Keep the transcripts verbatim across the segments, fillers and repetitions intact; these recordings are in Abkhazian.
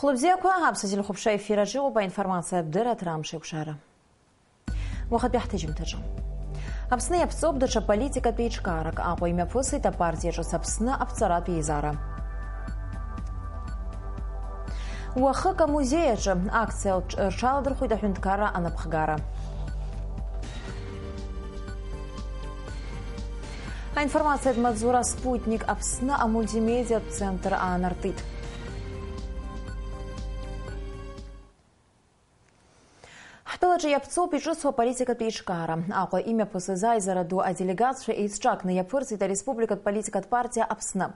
Хәлыбзиақәа, аԥсуа телехәаԥшра ефир аҿы иҟоуп аинформациатә дырраҭара Амш еиқәшара. Уахатәи ҳҭыжьымҭаҿы. Аԥсны иаԥҵоуп даҽа политикатә еиҿкаарак. Аҟәа имҩаԥысит апартиа ҿыц Аԥсны аԥҵаратә еизара. Уахык амузеи аҿы акциа лҿ-, рҽаладырхәит аҳәынҭқарра анапхгара. Аинформациатә маҵзура Спутник Аԥсны амультимедиатә центр аанартит. Ҳтәылаҿы иаԥҵоуп иҿыцу аполитикатә еиҿкаара. Аҟәа имҩаԥысыз аизара ду аделегатцәа еицҿакны иаԥырҵит ареспубликатә политикатә партиа Аԥсны.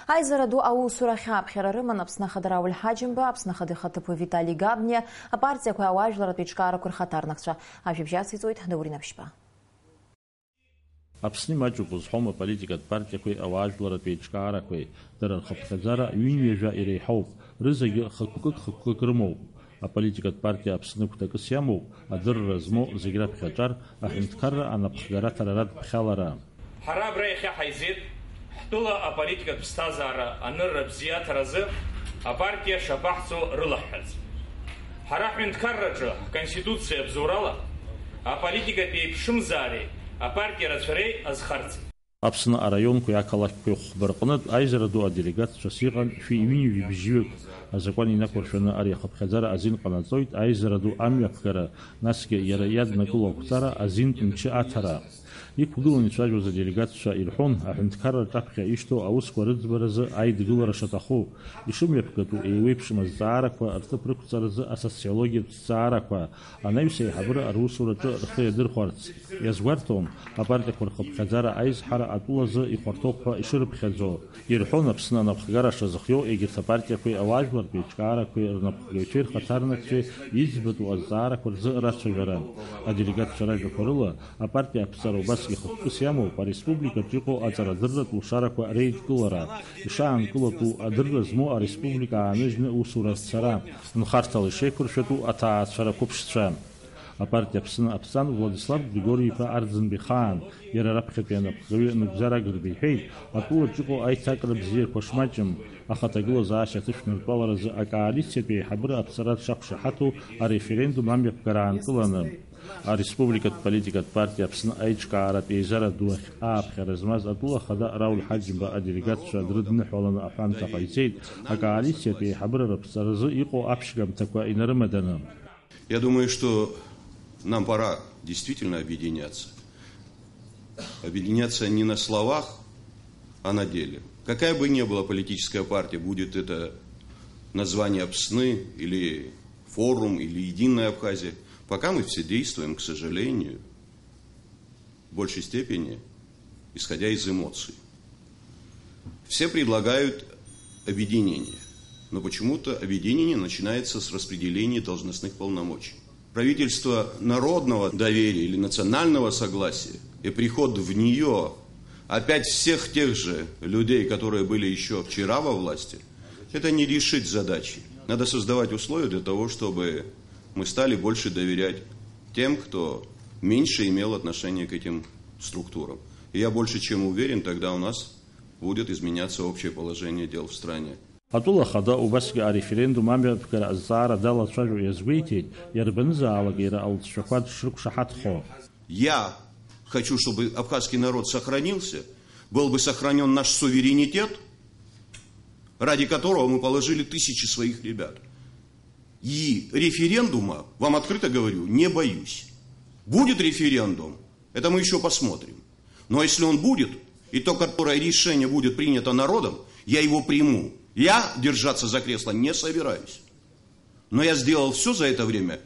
Аизара ду аусура ахьааԥхьара рыман Аԥсны Ахада Рауль Ҳаџьымба, Аԥсны Ахада ихаҭыԥуаҩ Витали Габниа, апартиақәеи ауаажәларратә еиҿкаарақәеи рхаҭарнакцәа. Ажәабжь ациҵоит Даур Инаԥшьба. Аԥсны имаҷуп узҳәом аполитикатә партиақәеи ауаажәларратә еиҿкаарақәеи, дара рхыԥхьаӡара ҩынҩажәа иреиҳауп, рызегьы хықәкык-хықәкык рымоуп. Аполитикатә партиа Аԥсны гәҭакыс иамоуп, адырра змоу зегь раԥхьаҵәар, аҳәынҭқарра анапхгара ҭараратә ԥхьалара. Ҳара абра иахьа ҳаизеит, ҳтәыла аполитикатә ԥсҭазаара анырра бзиаҭаразы апартиа шаԥаҳҵо рылаҳҳәарц. Ҳара ҳҳәынҭқарраҿы ҳконституциа абзоурала аполитикатә еиԥшымзаареи апартиа рацәареи азхарҵеит. Аԥсны араионқәеи ақалақьқәеи хәба рҟнытә аизара ду аделегатцәас иҟан шәи ҩынҩажәи бжьҩык, азакәан инақәыршәаны ари ахыԥхьаӡара азин ҟанаҵоит, аизара ду амҩаԥгара, насгьы иара иаднакыло ақәҵара азинтә мчы аҭара. Иқәгыланы ицәажәоз аделегатцәа ирҳәон, аҳәынҭқарра рҿаԥхьа ишьҭоу аусқәа рыӡбаразы аидгылара шаҭаху, ишымҩаԥгатәу еиуеиԥшым азҵаарақәа рҭыԥ рықәҵаразы асоциологиатә зҵаарақәа, анаҩс аиҳабыра русураҿы рхы иадырхәарц. Иазгәарҭон, апартиақәа рхыԥхьаӡара аизҳара атәылазы ихәарҭоуп ҳәа ишырыԥхьаӡо. Ирҳәон, Аԥсны анапхгара шазыхиоу егьырҭ апартиақәеи ауаажәларратә еиҿкаарақәеи рнапхгаҩцәеи рхаҭарнакцәеи иӡбатәу азҵаарақәа рзы рацәажәара. Аделегатцәа ражәақәа рыла, апартиа аԥҵара убасгьы хықәкыс иамоуп ареспубликаҿы иҟоу аҵарадырратә лшарақәа реидкылара, ишаанкылатәу адырра змоу ареспублика ааныжьны усура рцара, нхарҭала ишеиқәыршәатәу аҭаацәара қәыԥшцәа. Апартиа Аԥсны аԥҵан Владислав Григори-иԥа Арӡынба ихаан, иара раԥхьатәи анапхгаҩы Нугзар Агрба иҳәеит, атәылаҿ иҟоу аиҭакра бзиақәа шмаҷым, ахаҭагылазаашьа аҭышәныртәаларазы акоалициатә еиҳабыра аԥҵара дшақәшаҳаҭу ареферендум амҩаԥгара аанкыланы. Ареспубликатә политикатә партиа Аԥсны аиҿкааратә еизара ду ахь ааԥхьара змаз атәыла ахада Рауль Ҳаџьымба аделегатцәа дрыдныҳәаланы аҳәамҭа ҟаиҵеит, акоалициатә еиҳабыра рыԥҵаразы иҟоу аԥшьгамҭақәа инарымаданы. Я думаю, что нам пора действительно объединяться. Объединяться не на словах, а на деле. Какая бы ни была политическая партия, будет это название Апсны или Форум, или Единая Абхазия, пока мы все действуем, к сожалению, в большей степени исходя из эмоций. Все предлагают объединение, но почему-то объединение начинается с распределения должностных полномочий. Правительство народного доверия или национального согласия и приход в нее опять всех тех же людей, которые были еще вчера во власти, это не решит задачи. Надо создавать условия для того, чтобы мы стали больше доверять тем, кто меньше имел отношения к этим структурам. И я больше чем уверен, тогда у нас будет изменяться общее положение дел в стране. Атәыла ахада убасгьы ареферендум амҩаԥгара азҵаара далацәажәо иазгәеиҭеит, иарбанызаалак иара алҵшәақәа дшрықәшаҳаҭхо. Я хочу, чтобы абхазский народ сохранился, был бы сохранен наш суверенитет, ради которого мы положили тысячи своих ребят. И референдума, вам открыто говорю, не боюсь. Будет референдум, это мы еще посмотрим. Но если он будет, и то, которое решение будет принято народом, я его приму. Я держаться за кресло не собираюсь. Но я сделал все за это время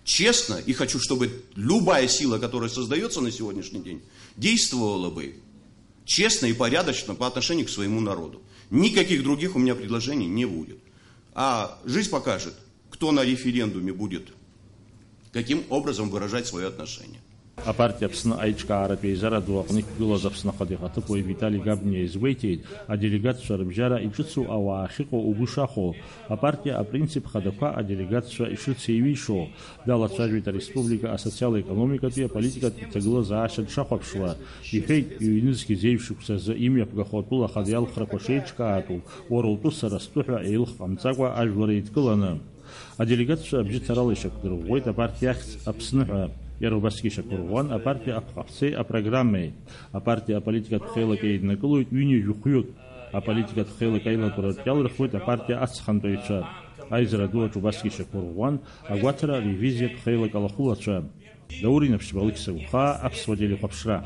честно, и хочу, чтобы любая сила, которая создается на сегодняшний день, действовала бы честно и порядочно по отношению к своему народу. Никаких других у меня предложений не будет. А жизнь покажет, кто на референдуме будет каким образом выражать свое отношение. Апартиа Аԥсны аиҿкааратә еизара ду аҟны иқәгылаз Аԥсны Ахада ихаҭыԥуаҩ Витали Габниа изгәеиҭеит, аделегатцәа рыбжьара иҿыцу ауаа ахьыҟоу угәы шахәо, апартиа апринцип хадақәа аделегатцәа ишрыцеиҩишо, далацәажәеит ареспублика асоциал-економикатәи аполитикатә ҭагылазаашьа дшахәаԥшуа, иҳәеит, ҩ-нызқь зеижә шықәсазы имҩаԥгахо атәыла ахада иалхрақәа шеиҿкаатәу, уара утәы сара стәы ҳәа еилых ҟамҵакәа ажәлар еидкыланы. Аделегатцәа абжьыҭарала ишьақәдырӷәӷәеит апартиа ахьӡ Аԥсны ҳәа. Иара убасгьы ишьақәырӷәӷәан апартиа аԥҟарцеи апрограммеи. Апартиа аполитикатә хеилак еиднакылоит ҩынҩажәи хәҩык. Аполитикатә хеилак аилатәараҿ иалырхуеит апартиа ацхантәаҩцәа. Аизара ду аҿы убасгьы ишьақәырӷәӷәан агәаҭара ревизиатә хеилак алахәылацәа. Даур Инаԥшьба, Алықьса Гәхаа, Аԥсуа телехәаԥшра.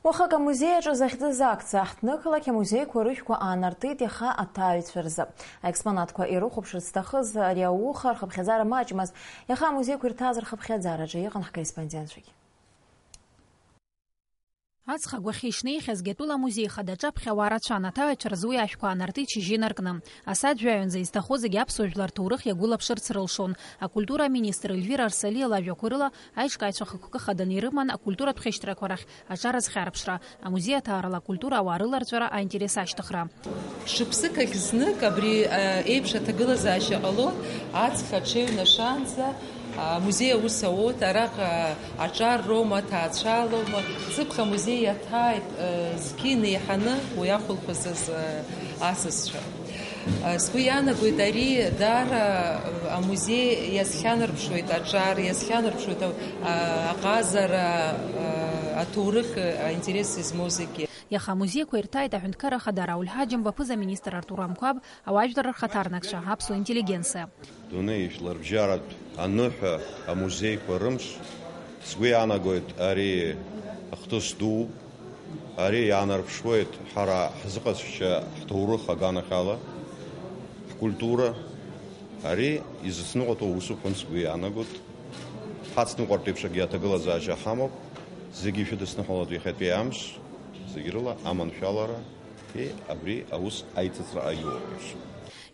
Уахык амузеи аҿы захьӡыз акциа аҳҭнықалақь амузеиқәа рышәқәа аанартит иаха аҭааҩцәа рзы. Аекспонатқәа ирыхәаԥшырц зҭахыз ари ауха рхыԥхьаӡара маҷмызт, иаха амузеиқәа ирҭааз рхыԥхьаӡараҿы иҟан ҳкорреспондентцәагьы. Аҵх агәахьы ишнеихьазгьы атәыла амузеи хадаҿаԥхьа ауаа рацәан, аҭааҩцәа рзы уи ашәқәа аанартит шьыжьы инаркны. Асааҭ жәаҩанӡа изҭаху зегьы аԥсуа жәлар рҭоурых иагәылаԥшырц рылшон. Акультура аминистр Ельвира Арсалиа лажәақәа рыла, аиҿкааҩцәа хықәкы хаданы ирыман акультуратә хьышьҭрақәа рахь аҿар азхьарԥшра, амузеи аҭаарала акультура ауаа рыларҵәара аинтерес ашьҭыхра. Шықәсык ахь знык абри, а, еиԥш аҭагылазаашьа ҟалон, аҵх аҽеиҩнашаанӡа, а, амузеи аус ауоит, араҟа аҿар роума, аҭаацәа лоума, ҵыԥх амузеи иаҭааит, а, зқьи неиҳаны уи ахәылԥазы, а, асасцәа. Сгәы иаанагоит, ари даара амузеи иазхьанарԥшуеит аҿар, иазхьанарԥшуеит а-, аҟазара, аҭоурых, аинтерес змоу зегьы. Иаха амузеиқәа ирҭааит аҳәынҭқарра ахада Рауль Ҳаџьымба, аԥыза-министр Артур Амқәаб, ауаажәлар рхаҭарнакцәа, аԥсуа интеллигенциа. Дунеи жәларбжьаратә аныҳәа амузеиқәа рымш, сгәы иаанагоит, ари ахҭыс дууп. Ари иаанарԥшуеит ҳара ҳзыҟазшьа ҳҭоурых аганахьала, ҳкультура. Ари изыцныҟәатәу усуп ҳәа сгәы иаанагоит. Ҳацныҟәартә еиԥш акгьы аҭагылазаашьа ҳамоуп. Зегьы ишәыдысныҳәалоит иахьатәи амш, зегь рыла аманшәалара, и, абри аус аиҵыҵра аиуеиԥш.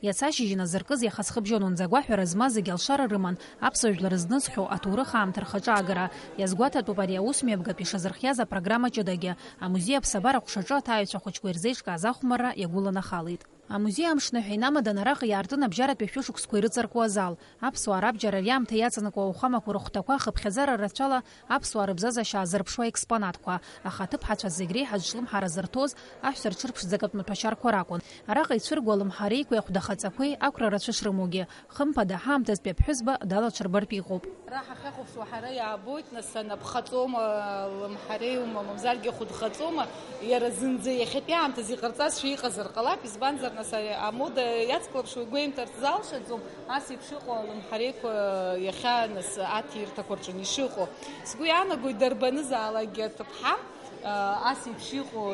Иацы ашьыжь иназыркыз иаха зхыбжьонынӡа агәаҳәара змаз зегьы алшара рыман, аԥсуа жәлар знызхьоу аҭоурых аамҭа рхаҿы аагара. Иазгәаҭатәуп ари аус мҩаԥгатә ишазырхиаз апрограмма ҷыдагьы. Амузеи аԥсабара аҟәшаҿы аҭааҩцәа ахәыҷқәа ирзеиҿкааз ахәмарра иагәыланахалеит. Амузеи амш ныҳәа инамадан араҟа иаартын абжьаратәи ашәышықәсқәа ирыҵаркуа азал. Аԥсуаа рабџьар ари аамҭа иаҵанакуа ауахәамақәа рыхәҭақәа хыԥхьаӡара рацәала аԥсуаа рыбзазашьа аазырԥшуа аекспонатқәа, аха аҭыԥҳацәа зегь реиҳа зҿлымҳара зырҭоз аҳәса рҽырԥшӡакатә маҭәашьарқәа ракәын. Араҟа ицәыргоу алымҳареиқәеи ахәда хаҵақәеи ақәра рацәа шрымоугьы, хымԥада, ҳаамҭазтәи аԥҳәызба далаҽырбартә иҟоуп. Ара ҳахьахәаԥшуа ҳара иаабоит, нас, анапхаҵома, лымҳареиума, мамзаргьы хәыдхаҵома, иара зынӡа иахьатәи аамҭазы иҟарҵазшәа иҟазар ҟалап, избанзар, нас, амода иацклаԥшуа игәеимҭарц залшаӡом, ас еиԥш иҟоу алымҳареиқәа иахьа, нас, аҭирҭақәа рҿы ишыҟоу. Сгәы иаанагоит, дарбанызаалакгьы аҭыԥҳа, ас еиԥш иҟоу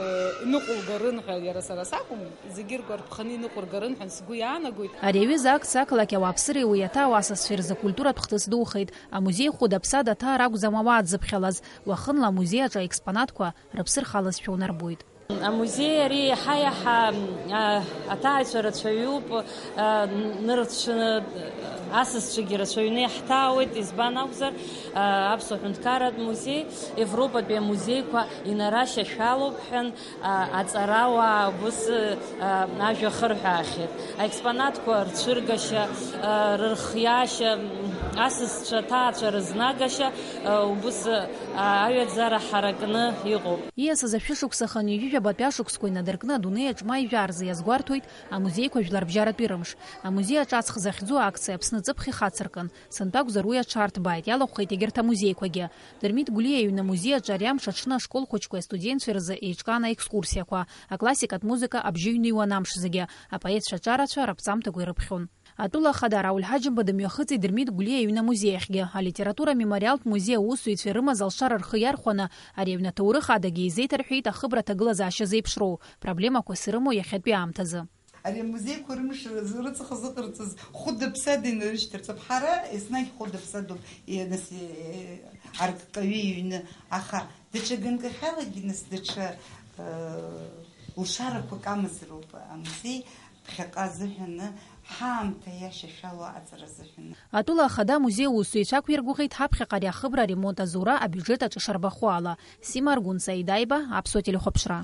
иныҟәылгарын ҳәа, иара сара сакәым, зегьы ргәарԥханы иныҟәыргарын ҳәа сгәы иаанагоит. Ари аҩыза акциа ақалақь ауааԥсыреи уи аҭаау асасцәеи рзы культуратә хҭыс духеит. Амузеи хәыда-ԥсада аҭаара акәӡам ауаа дзыԥхьалаз, уахынла амузеи аҿы аекспонатқәа рыԥсы рхалазшәа унарбоит. Амузеи ари иаҳа-иаҳа, а, аҭааҩцәа рацәаҩуп, а, нырцәы-, асасцәагьы рацәаҩны иаҳҭаауеит, избан акәзар, а, Аԥсуа ҳәынҭқарратә музеи Европатәи амузеиқәа инарашьашәалоуп ҳәан, а, аҵарауаа убыс, а, ажәа хырҳәаахьеит. Аекспонатқәа рцәыргашьа, а, рырхиашьа, м, асасцәа, аҭаацәа рызнагашьа, а, убыс, а, аҩаӡара ҳаракны иҟоуп. Ииасыз ашәышықәса хынҩажәижәабатәи ашықәсқәа инадыркны адунеи аҿы ма ижәаарзы иазгәарҭоит амузеиқәа жәларбжьаратәи рымш. Амузеи аҿы аҵх захьӡу акциа Аԥсны ҵыԥх ихацыркын. Сынтәа акәзар уи аҽарҭбааит, иалахәхеит егьырҭ амузеиқәагьы. Дырмит Гәлиа иҩны амузеи аҿы ари амш аҽны ашколқәа хәыҷқәеи астудентцәеи рзы еиҿкаан аекскурсиақәа, аклассикатә музыка абжьы ҩныҩуан амш зегьы, апоетцәа аҿарацәа раԥҵамҭақәа ирыԥхьон. Атәыла ахада Рауль Ҳаџьымба дымҩахыҵит Дырмит Гәлиа иҩны амузеи ахьгьы, алитература мемориалтә музеи аусзуҩцәа ирымаз алшара рхы иархәаны, ари аҩны аҭоурых адагьы еизеиҭарҳәеит ахыбра аҭагылазаашьа зеиԥшроу, проблемақәас ирымоу иахьатәи аамҭазы. Ари амузеиқәа рымш рзы рыҵаха зыҟарҵаз хәыда-ԥсада инарышьҭарҵап. Ҳара еснагь хәыда-ԥсадоуп, е, нас, е, арккаҩы иҩны. Аха даҽа ганкахьалагьы, нас, даҽа, э, лшарақәак амазароуп амузеи ԥхьаҟа азыҳәаны, Ҳаамҭа иашьашәало аҵара азыҳәан. Атәыла ахада амузеи аусзуҩцәа ақәиргәыӷит ҳаԥхьаҟа ари ахыбра аремонт азура абиуџьет аҿы шарбахуа ала. Сима Аргәын, Саид Аиба, Аԥсуа телехәаԥшра.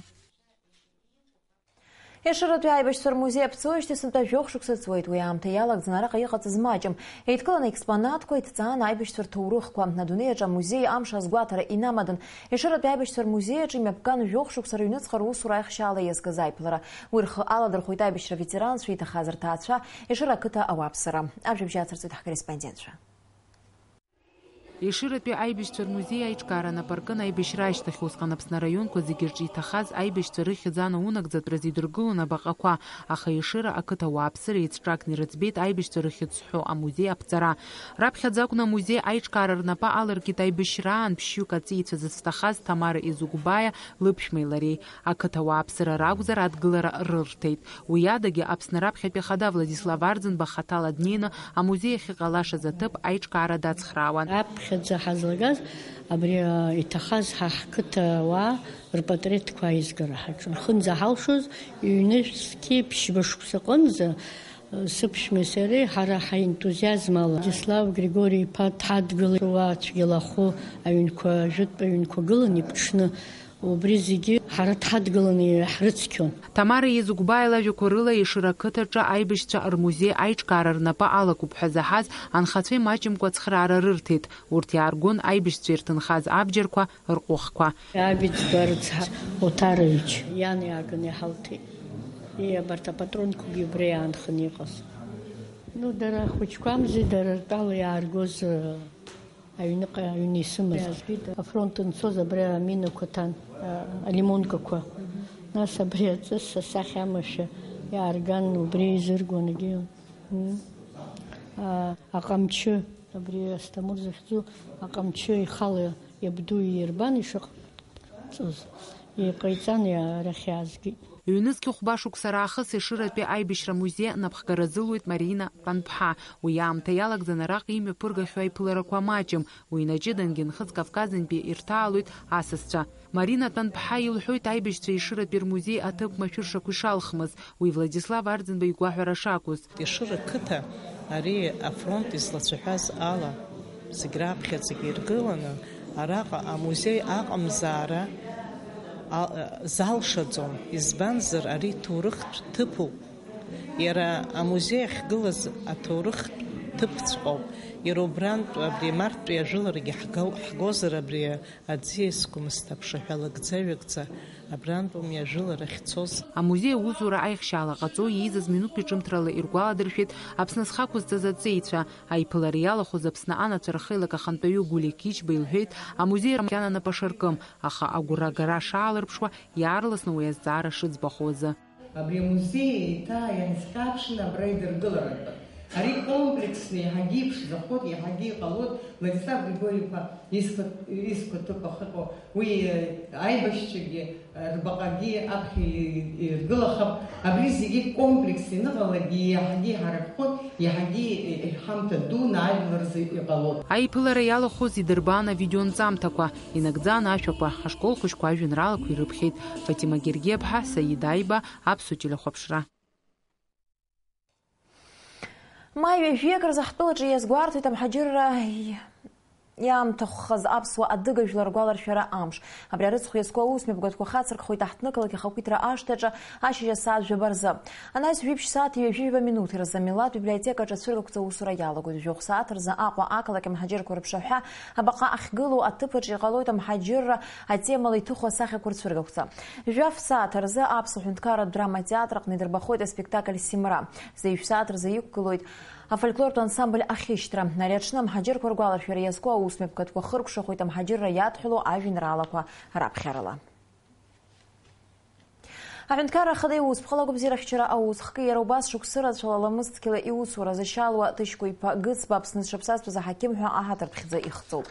Ешыратәи аибашьцәа рмузеи аԥҵоижьҭеи сынтәа жәохә шықәса ҵуеит. Уи аамҭа иалагӡаны араҟа иҟаҵаз маҷым. Еидкыланы аекспонатқәа, иҭҵааны аибашьцәа рҭоурыхқәа. Адунеи аҿы амузеи амш азгәаҭара инамадан. Ешыратәи аибашьцәа рмузеи аҿы имҩаԥган жәохә шықәса рыҩныҵҟа русура аихшьаала иазгаз аиԥылара. Уи рхы аладырхәеит аибашьра ветеранцәа иҭахаз рҭаацәа, Ешыра ақыҭа ауааԥсыра. Ажәабжь ацырҵоит ҳкорреспондентцәа. Ешыратәи аибашьцәа рмузеи аиҿкаара нап аркын аибашьра ашьҭахь, усҟан Аԥсны араионқәа зегьы рҿы иҭахаз аибашьцәа рыхьӡ анаунагӡатәраз идыргылон абаҟақәа, аха Ешыра ақыҭа ауааԥсыра еицҿакны ирыӡбеит аибашьцәа рыхьӡ зҳәо амузеи аԥҵара. Раԥхьаӡа акәны амузеи аиҿкаара рнапы аларкит аибашьраан ԥшьҩык аҵеицәа зыцәҭахаз Ҭамара Езыгәбаиа лыԥшәмеи лареи. Ақыҭа ауааԥсыра ракәзар, адгылара рырҭеит. Уи адагьы Аԥсны раԥхьатәи ахада Владислав Арӡынба хаҭала днеины амузеи ахьыҟалашаз аҭыԥ аиҿкаара дацхраауан. Раԥхьаӡа ҳазлагаз абри, а, иҭахаз ҳа ҳқыҭа уаа рпатреҭқәа аизгара ҳаҿын. Хынӡа ҳалшоз ҩнызқьи ԥшьба шықәсаҟынӡа, а, сыԥшәмеи сареи ҳара ҳаентузиазм ала Владислав Григори-иԥа дҳадгылеит, уа цәгьала ахәы аҩнқәа, ажәытәтә аҩнқәа гылан иԥҽны. Убри зегьы ҳара дҳадгыланы иаҳрыцқьон. Ҭамара Езыгәбаиа лажәақәа рыла, Ешыра ақыҭаҿы аибашьцәа рмузеи аиҿкаара рнапы алакуп ҳәа заҳаз анхацәа имаҷымкәа ацхраара рырҭеит. Урҭ иааргон аибашьцәа ирҭынхаз абџьарқәа, рҟәыхқәа. Абиӡба рыцҳа Отарович иан иааганы иҳалҭеит. Ии, абарҭ апатронқәагьы убра иаанханы иҟаз. Ну, дара хәыҷқәамзи, дара ртәала иааргоз, э, Аҩныҟа аҩны исымаз. Афронт анцоз абра аминақәа ҭан, а, алимонкақәа. Нас абри аҵыс асахьа амашәа иаарган, убри еизыргон егьи. М. А, аҟамчы, абри Асҭамыр захьӡу аҟамчы ихала иабду иирбан ишыҟ-, ҵоз. Иҟаиҵан, иа-, арахь иаазгеит. Ҩнызқь хәба шықәса раахыс Ешыратәи аибашьра музеи напхгара азылуеит Марина Тәанԥҳа. Уи аамҭа иалагӡан араҟа имҩаԥыргахьоу аиԥыларақәа маҷым. Уи инаҷыдангьы Нхыҵ Кавказынтәи ирҭаалоит асасцәа. Марина Тәанԥҳа илҳәоит аибашьцәа Ешыратәи рмузеи аҭыԥ машәыршақәа ишалхмыз, уи Владислав Арӡынба игәаҳәара шакәыз. Ешыра қыҭа ари афронт излацәаҳәаз ала, зегь раԥхьаӡагьы иргыланы, араҟа амузеи аҟамзаара а-, залшаӡом, избанзар, ари ҭоурыхтә ҭыԥуп. Иара амузеи ахьгылаз аҭоурыхтә ҭыԥҵәҟьоуп. Иара убрантә абри марттәи ажәыларагьы ҳгау-, ҳгозар, абри аӡиас гәымсҭа аԥшаҳәа лыгӡа-ҩыгӡа абрантәи ажәылара ахьцоз. Амузеи аусура аихшьаала ҟаҵо иеизаз минуҭтәи ҿымҭрала иргәаладыршәеит Аԥсны зхы ақәызҵаз аҵеицәа. Аиԥылара иалахәыз Аԥсны анацәа рхеилак ахантәаҩы Гулиа Қьычба илҳәеит, амузеи макьана напы ашаркым, аха агәра агара шаалырԥшуа иаарласны уи азҵаара шыӡбахо азы. Абри амузеи еиҭа иаҳзхьаԥшны абра идыргыларатәы. Ари комплексны иаҳагьы иԥшӡахоит, иаҳагьы иҟалоит, Владислав Григори-иԥа изқәа-, изқәа ҭыԥ ахьыҟоу, уи, э, аибашьцәагьы, э, рбаҟагьы аԥхьа и-, иргылахап. Абри зегьы комплекс ианыҟалак, иаҳагьы иҳаракхоит, иаҳагьы, э, ҳамҭа дуны ажәлар рзы иҟалоит. Аиԥылара иалахәыз идырбан авидеонҵамҭақәа, инагӡан ашәақәа, ҳашкол хәыҷқәа ажәеинраалақәа ирыԥхьеит. Фатима Гергиаԥҳа, Саид Аиба, Аԥсуа телехәаԥшра. Маи ҩажәиак рзы ҳтәылаҿы иазгәарҭоит амҳаџьырра иаамҭахәхаз аԥсуа адыга жәлар ргәаларшәара амш. Абри арыцхә иазку аусмҩаԥгатәқәа хацыркхоит аҳҭнықалақь ахақәиҭра ашҭаҿы ашьыжь асааҭ жәаба рзы. Анаҩс жәибжь сааҭ ҩажәи жәаба минуҭ рзы амилаҭ библиотекаҿы ацәыргақәҵа аусура иалагоит. Жәохә сааҭ рзы Аҟәа ақалақь амҳаџьырқәа рыԥшаҳәа абаҟа ахьгылоу аҭыԥаҿы иҟалоит амҳаџьырра атемала иҭыху асахьақәа рцәыргақәҵа. Жәаф сааҭ рзы Аԥсуа ҳәынҭқарратә драма театр аҟны идырбахоит аспектакль Симра. Зеижә сааҭ рзы иқәгылоит афольклортә ансамбль Ахьышьҭра. Ари аҽны амҳаџьырқәа ргәаларшәара иазку аусмҩаԥгатәқәа хыркәшахоит амҳаџьырра иадҳәалоу ажәеинраалақәа раԥхьарала. Аҳәынҭқарра Ахада иус, бхала агәабзиарахьчара аус хкы, иара убас шықәсы рацәала ламысҭқьла иусура зышьалуа Ҭышькәа-иԥа Гыцба Аԥсны зҽаԥсазтәыз аҳақьым ҳәа аҳаҭыртә хьӡы ихҵоуп.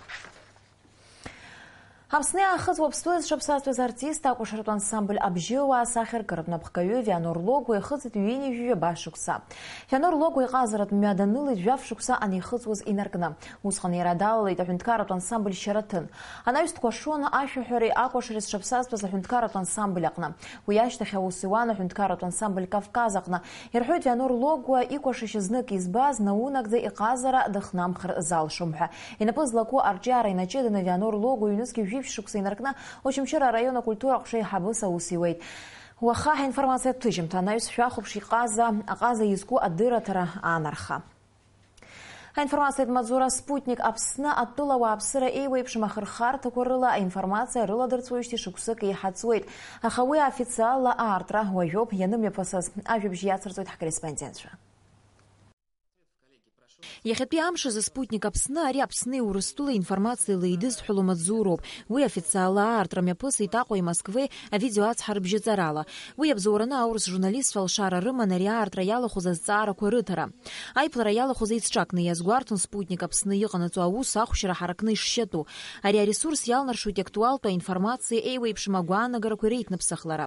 Аԥсны иаахыҵуа Аԥсны зҽаԥсазтәыз артист акәашаратә ансамбль Абжьыуаа сахьаркыратә напхгаҩы Вианор Логәуа ихыҵит ҩынҩажәи жәаба шықәса. Вианор Логәуа иҟазаратә мҩа данылеит жәаф шықәса анихыҵуаз инаркны. Усҟан иара далалеит аҳәынҭқарратә ансамбль Шьараҭын. Анаҩс дкәашон ашәаҳәареи акәашареи зҽаԥсазтәыз аҳәынҭқарратә ансамбль аҟны. Уи ашьҭахь аус иуан аҳәынҭқарратә ансамбль Кавказ аҟны. Ирҳәоит, Вианор Логәуа икәашашьа знык избаз наунагӡа иҟазара дыхнамхыр залшом ҳәа. Инапы злаку арҿиара инаҷыданы Вианор Логәуа ҩнызқьи жәиԥшь шықәса инаркны Очамчыра араион акультура ҟәша еиҳабыс аус иуеит. Уаха ҳинформациатә ҭыжьымҭа анаҩс шәахәаԥш иҟаза, аҟаза изку адырраҭара аанарха. Аинформациатә маҵзура Спутник Аԥсны атәыла ауааԥсыра еиуеиԥшым ахырхарҭақәа рыла аинформациа рыладырҵоижьҭеи шықәсык еиҳа ҵуеит, аха уи официалла аартра уажәоуп ианымҩаԥысыз. Ажәабжь иацырҵоит ҳкорреспондентцәа. Иахьатәи амш азы Спутник Аԥсны ари Аԥсни Урыстәылеи информациала еидызҳәало маҵзуроуп. Уи официалла аартра мҩаԥысит Аҟәеи Москвеи авидеоацҳарбжьаҵарала. Уи иабзоураны аурыс журналистцәа алшара рыман ари аартра иалахәыз азҵаарақәа рыҭара. Аиԥылара иалахәыз еицҿакны иазгәарҭон Спутник Аԥсны иҟанаҵо аус ахәшьара ҳаракны ишшьатәу. Ари аресурс иалнаршоит иактуалтәу аинформациа еиуеиԥшым агәаанагарақәа реиҭныԥсахлара.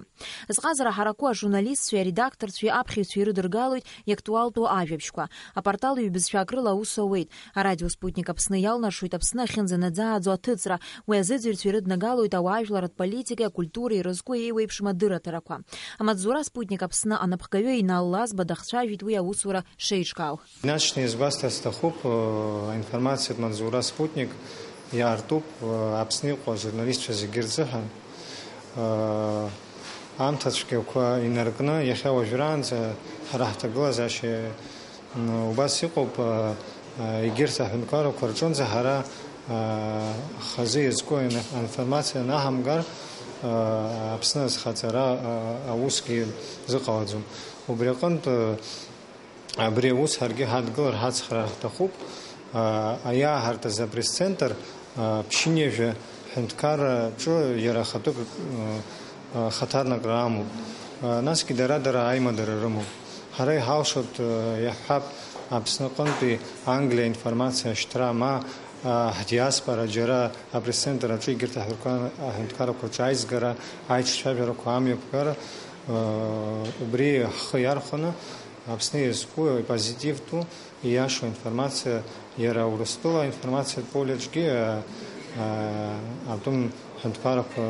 Зҟазара ҳараку ажурналистцәеи аредакторцәеи аԥхьаҩцәеи ирыдыргалоит иактуалтәу ажәабжьқәа. Апортал ҩбызшәак рыла аус ауеит. Арадио Спутник Аԥсны иалнаршоит Аԥсны ахьынӡанаӡааӡо аҭыҵра, уи азыӡырҩцәа ирыднагалоит ауаажәларратә политикеи акультуреи рызку еиуеиԥшым адырраҭарақәа. Амаҵзура Спутник Аԥсны анапхгаҩы Инал Лазба дахцәажәеит уи аусура шеиҿкаау. Инаҵшьны иазгәасҭар сҭахуп, э, аинформациатә маҵзура Спутник иаартуп, э, Аԥсны иҟоу ажурналистцәа зегьы рзыҳәан. Э, аамҭа цәгьақәа инаркны, иахьа уажәраанӡа ҳара ҳҭагылазаашьа, м, убас иҟоуп, э, э, егьырҭ аҳәынҭқаррақәа рҿынӡа ҳара, э, хазы иазку ин-, информациа анаҳамгар, э, Аԥсны азхаҵара, э, аусгьы зыҟалаӡом. Убри аҟынтә, э, Абри аус ҳаргьы ҳадгылар, ҳацхраар ҳҭахуп. Аиааҳартыз апресс-центр ԥшьынҩажәа ҳәынҭқарраҿы иара ахатәык хаҭарнакра амоуп. Насгьы дара-дара аимадара рымоуп. Ҳара иҳалшоит, иаҳҳәап, Аԥсныҟынтәи Англиа информациа ашьҭра, ма ҳдиаспора џьара апресс-центр аҿы егьырҭ аҳәынҭқаррақәа рҿы аизгара, аиҿцәажәарақәа амҩаԥгара, убри ҳхы иархәаны, Аԥсны иазку, ипозитивтәу, ииашоу информациа иара Урыстәыла аинформациатә поле аҿгьы, а, а, атәым ҳәынҭқаррақәа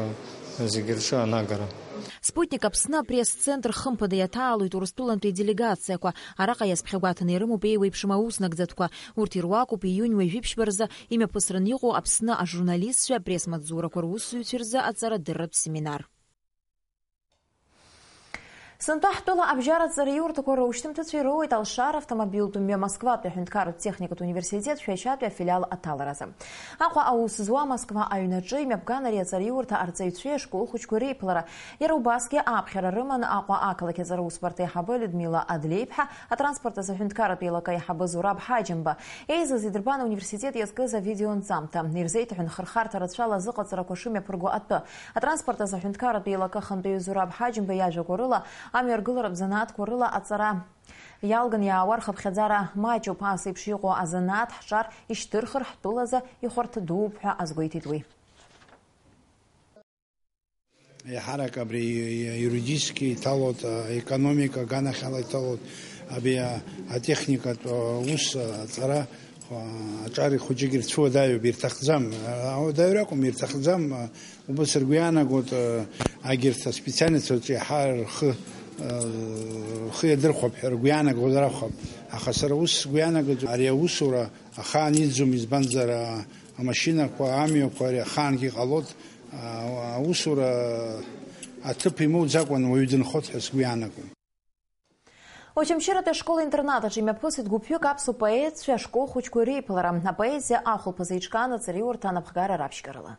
зегьы рҿы анагара. Спутник Аԥсны апресс-центр хымԥада иаҭаалоит Урыстәылантәи аделегациақәа. Араҟа иазԥхьагәаҭаны ирымоуп еиуеиԥшым аус нагӡатәқәа. Урҭ ируакуп ииуни уажәи ԥшьба рзы имҩаԥысраны иҟоу Аԥсны ажурналистцәа апресс-маҵзурақәа русзуҩцәа рзы аҵарадырратә семинар. Сынтәа ҳтәыла абжьаратә ҵараиурҭақәа роушьҭымҭацәа ироуеит алшара автомобильтә мҩа Москватәи аҳәынҭқарратә техникатә университет Шәачатәи афилиал аҭаларазы. Аҟәа аус зуа Москва аҩнаҿы имҩаԥган ари аҵараиурҭа арҵаҩцәеи ашкол хәыҷқәа реиԥылара. Иара убасгьы аԥхьара рыман Аҟәа ақалақь аҵара усбарҭа аиҳабы Людмила Адлеиԥҳа, атранспорт азы аҳәынҭқарратә еилакы аиҳабы Зураб Ҳаџьымба. Еизаз идырбан ауниверситет иазкыз авидеонҵамҭа. Ирзеиҭаҳәан хырхарҭа рацәала азыҟаҵарақәа шымҩаԥырго атәы. Атранспорт азы аҳәынҭқарратә еилакы ахантәаҩы Зураб Ҳаџьымба иажәақәа рыла, амҩаргыларатә занааҭқәа рыла аҵара иалган иаауа рхыԥхьаӡара маҷуп, ас еиԥш иҟоу азанааҭ ҳҿар ишьҭырхыр ҳтәылазы ихәарҭа дууп ҳәа азгәеиҭеит уи. Еиҳарак абри юридически иҭалоит, економика аганахьала иҭалоит, абри атехникатә ус аҵара аҿар хәыҷык ирцәуадаҩуп, ирҭахӡам. Ауадаҩра акәым, ирҭахӡам. Убас ргәы иаанагоит, агьырҭ аспециальностцәа еиҳа рхы, рхы иадырхәап ҳәа ргәы иаанагозар акәхап. Аха сара ус сгәы иаанагаӡом, ари аусура ахаан иӡӡом, избанзар, амашьынақәа, амҩақәа ари ахаангьы иҟалоит. Аусура аҭыԥ имоуӡакәан уаҩы дынхоит ҳәа сгәы иаанагом. Очамчыратәи ашкол-интернат аҿы имҩаԥысит гәыԥҩык аԥсуа поетцәа ашкол хәыҷқәа реиԥылара, апоезиа ахәылԥазы еиҿкаан аҵараиурҭа анапхгара раԥшьгарала.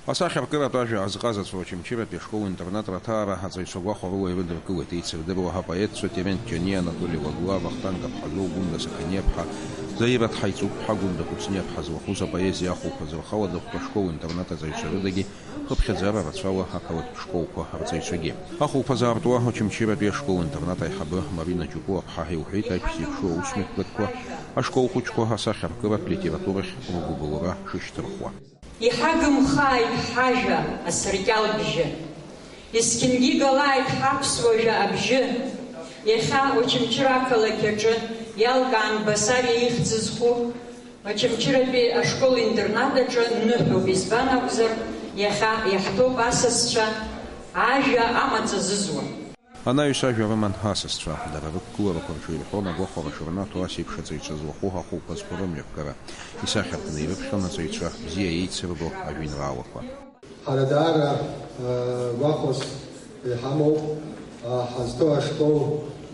Асахьаркыратә ажәа азҟазацәа Очамчыратәи ашкол-интернат раҭаара аҵаҩцәа гәахәарыла ирыдыркылеит, еицырдыруа ҳәа апоетцәа Терент Џьаниа, Анатоли Лаглуа, Вахтанг Аԥҳазоу, Гәында Сақаниаԥҳа, Заира дҳаиҵуп, ҳагәында Кәыҵниа ҳазлахәыз апоезиа ахәылԥазы рхала дыхәба школ-интернат аҵаҩцәа рыдагьы хыԥхьаӡара рацәала ақалақьтә школқәа рҵаҩцәагьы. Ахәылԥазаартуа Очамчыратәи ашкол-интернат аиҳабы Марина Џьукуаԥҳа илҳәеит аиԥш зеиԥшу аусмҩаԥгатәқәа ашкол хәыҷқәа асахьаркыратә литературахь ргәыбылра шышьҭырхуа. Иҳагымхааит ҳажәа асыркьал бжьы. Есқьынгьы игалааит ҳаԥсуа жәа абжьы. Иахьа Очамчыра ақалақь аҿы иалкаан Басариа ихьӡ зху Очамчыратәи ашкол-интернат аҿы ныҳәоуп, избан акәзар, иахьа иаҳҭоуп асасцәа ажәа амаҵ азызуа. Анаҩс ажәа рыман асасцәа, дара рықәгыларақәа рҿы ирҳәон агәахәара шырнаҭо ас еиԥш аҵаҩцәа злахәу ахәылԥазқәа рымҩаԥгара, исахьаркны ирыԥхьон аҵаҩцәа бзиа еицырбо ажәеинраалақәа. Ҳара даара, э, гәахәас иҳамоуп, э, ҳазҭоу ашкол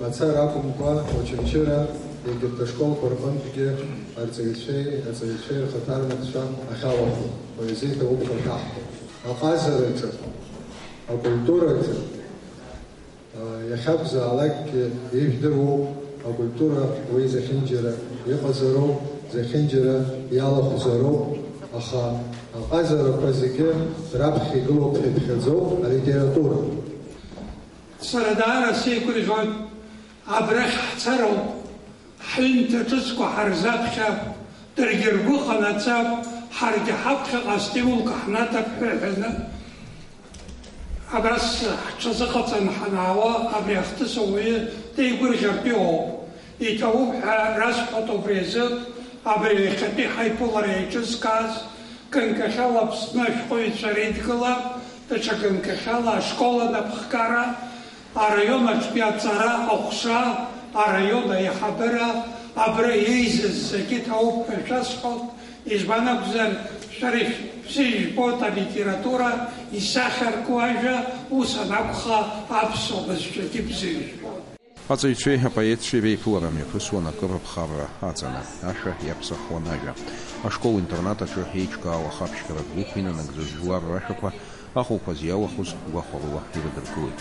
мацара акәымкәа, Очамчыра егьырҭ ашколқәа рҟынтәгьы арҵаҩцәеи аҵаҩцәеи рхаҭарнакцәа ахьалахәу, уи азы иҭабуп ҳәа шәаҳҳәоит. Аҟазараҿы, акультураҿы, Иахьакәзаалакгьы ижәдыруоуп, акультура уи зехьынџьара иҟазароуп, зехьынџьара иалахәзароуп, аха аҟазарақәа зегьы раԥхьа игылоуп ҳәа иԥхьаӡоуп алитература. Сара даара сеигәырӷьоит, абрахь ҳцароуп, ҳҩымҭа ҿыцқәа ҳарзаԥхьап, даргьы ргәы ҟанаҵап, ҳаргьы ҳаԥхьаҟа астимулқәа ҳнаҭап ҳәа ҳәаны. Абас ҳҽазыҟаҵан ҳанаауа, абри ахҭыс ауаҩы деигәырӷьартә иҟоуп. Иҭабуп ҳәа расҳәоит убри азы, абри иахьатәи ҳаиԥылара еиҿызкааз, ганкахьала Аԥсны ашәҟәыҩҩцәа реидгыла, даҽа ганкахьала ашкол анапхгара, араион аҿтәи аҵара, аҟәша, араион аиҳабыра, абра еизаз зегьы ҭабуп ҳәа шәасҳәоит. Избан акәзар, шәара ишәзы ижәбоит алитература, исахьарку ажәа, ус анакәха, аԥсуа бызшәагьы бзы ижәбоит. Аҵаҩцәеи апоетцәеи реиԥылара мҩаԥысуан акыр аԥхарра аҵаны, ашәа иаԥсахуан ажәа. Ашкол-интернат аҿы еиҿкаау ахаԥшьқәа ргәыԥ инанагӡоз жәлар рашәақәа ахәылԥаз иалахәыз гәахәарыла ирыдыркылеит.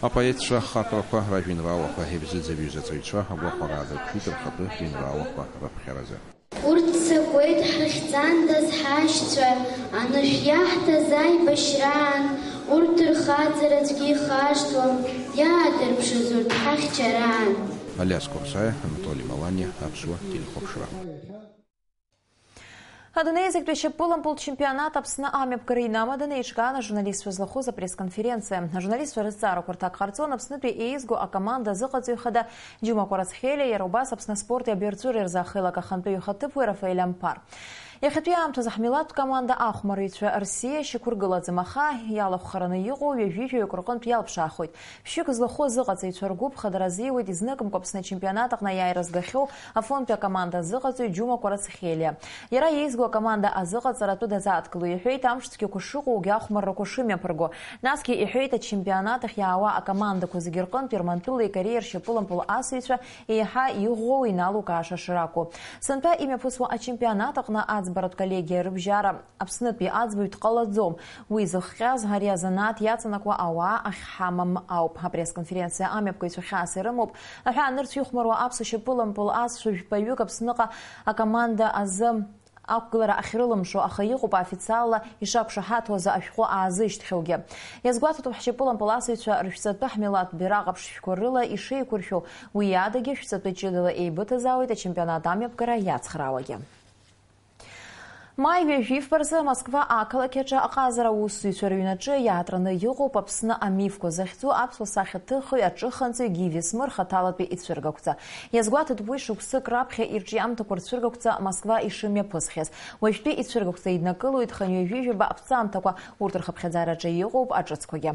Апоетцәа ахаҭарақәа, ражәеинраалақәа ирзыӡырҩыз аҵаҩцәа агәахәара аадырԥшит рхатәы жәеинраалақәа рыԥхьаразы. Урҭ цақәеит ҳахьӡандаз ҳашьцәа, анышә иаҳҭаз аибашьраан, урҭ рхаҵара аӡәгьы ихашҭуам, иаадырԥшыз урҭ ҳахьчараан. Алиас Курсаиа, Анатоли Маланиа, Аԥсуа телехәаԥшра. Адунеи зегьтәи ашьапылампылтә чемпионат Аԥсны амҩаԥгара инамаданы еиҿкаан ажурналистцәа злахәыз апресс-конференциа. Ажурналистцәа рызҵаарақәа рҭак ҟарҵон Аԥснытәи еизго акоманда азыҟаҵаҩ хада Џьума Кәарацхелиа, иара убас Аԥсны аспорти абаҩрҵәыреи рзы ахеилак ахантәаҩы ихаҭыԥуаҩ Рафаель Амԥар. Иахьатәи аамҭазы ҳмилаҭтә команда ахәмарыҩцәа рсиа шьақәыргылаӡам, аха иалахәхараны иҟоу ҩажәи жәаҩык рҟынтә иалԥшаахоит. Ԥшьҩык злахәу азыҟаҵаҩцәа ргәыԥ хадара азиуеит, изныкымкәа Аԥсны ачемпионат аҟны аиааира згахьоу Афонтәи акоманда азыҟаҵаҩ Џьума Кәарацхелиа. Иара еизго акоманда азыҟаҵара атәы дазааҭгыло иҳәеит, амш цәгьақәа шыҟоугьы, ахәмаррақәа шымҩаԥырго. Насгьы иҳәеит, ачемпионат ахь иаауа акомандақәа зегьы рҟынтә Ермантәылеи Кореи ршьапылампыл асыҩцәа еиҳа иӷәӷәоу, иналукааша шракәу. Сынтәа имҩаԥысуа ачемпионат аҟны аӡбаратә коллегиа рыбжьара Аԥснытәи аӡбаҩ дҟалаӡом. Уи зыхҟьаз ари азанааҭ иаҵанакуа ауаа ахьҳамам ауп. Апресс-конференциа амҩаԥгаҩцәа хьаас ирымоуп. Аҳәаа нырцә ихәмаруа аԥсуа шьапылампыл асцәа жәпаҩык Аԥсныҟа акоманда азы ақәгылара ахьрылымшо, аха иҟоуп официалла ишақәшаҳаҭуаз ашәҟәы аазышьҭхьоугьы. Иазгәаҭатәуп ҳшьапылампыл асыҩцәа рышәҵатәы ҳмилаҭтә бираҟ аԥшшәқәа рыла ишеиқәыршәу. Уи адагьы шәҵатәы ҷыдала еибыҭазаауеит ачемпионат амҩаԥгара иацхраауагьы. Маи ҩажәи фба рзы Москва ақалақь аҿы аҟазара аусзуҩцәа рыҩнаҿы иаатраны иҟоуп Аԥсны амифқәа захьӡу аԥсуа сахьаҭыхҩы аҿыханҵаҩ Гиви Смыр хаҭалатәи ицәыргақәҵа. Иазгәаҭатәуп уи шықәсык раԥхьа ирҿиамҭақәа рцәыргақәҵа Москва ишымҩаԥысхьаз. Уажәтәи ицәыргақәҵа иднакылоит хынҩажәи жәаба аԥҵамҭақәа, урҭ рхыԥхьаӡараҿы иҟоуп аҿыцқәагьы.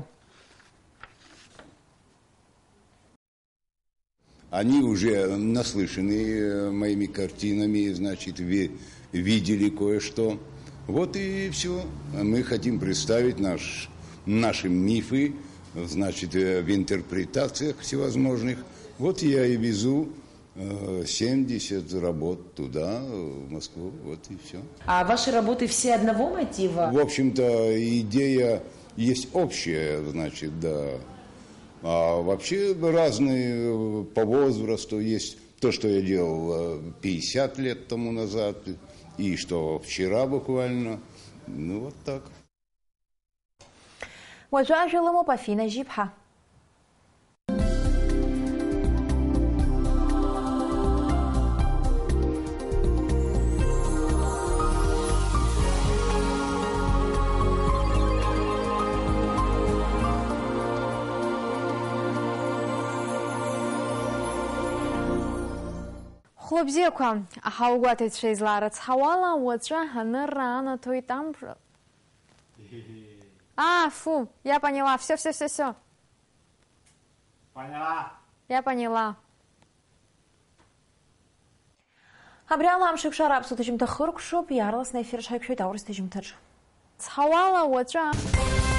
Они уже наслышаны, э, моими картинами, значит, ви-, видели кое-что. Вот и всё. Мы хотим представить наш, наши мифы, значит, э, в интерпретациях всевозможных. Вот я и везу Э, семьдесят работ туда, в Москву, вот и всё. А ваши работы все одного мотива? В общем-то, идея есть общая, значит, да. А вообще разные, э, по возрасту есть. То, что я делал, э, пятьдесят лет тому назад, и что вчера буквально. Ну, вот так. Уажәы ажәа лымоуп Афина Жьиԥҳа. Хәлыбзиақәа, аҳауагәаҭаҩцәа излаарыцҳауала, уаҵәы анырра анаҭоит амра. А, фу, я поняла, всё, всё, всё, всё. Поняла. Я поняла. Абри ала амш еиқәшара аԥсуа ҭыжьымҭа хыркәшоуп, иаарласны аефир аҽаиқәшәоит аурыс ҭыжьымҭаҿы. Цҳауала уаҵәы.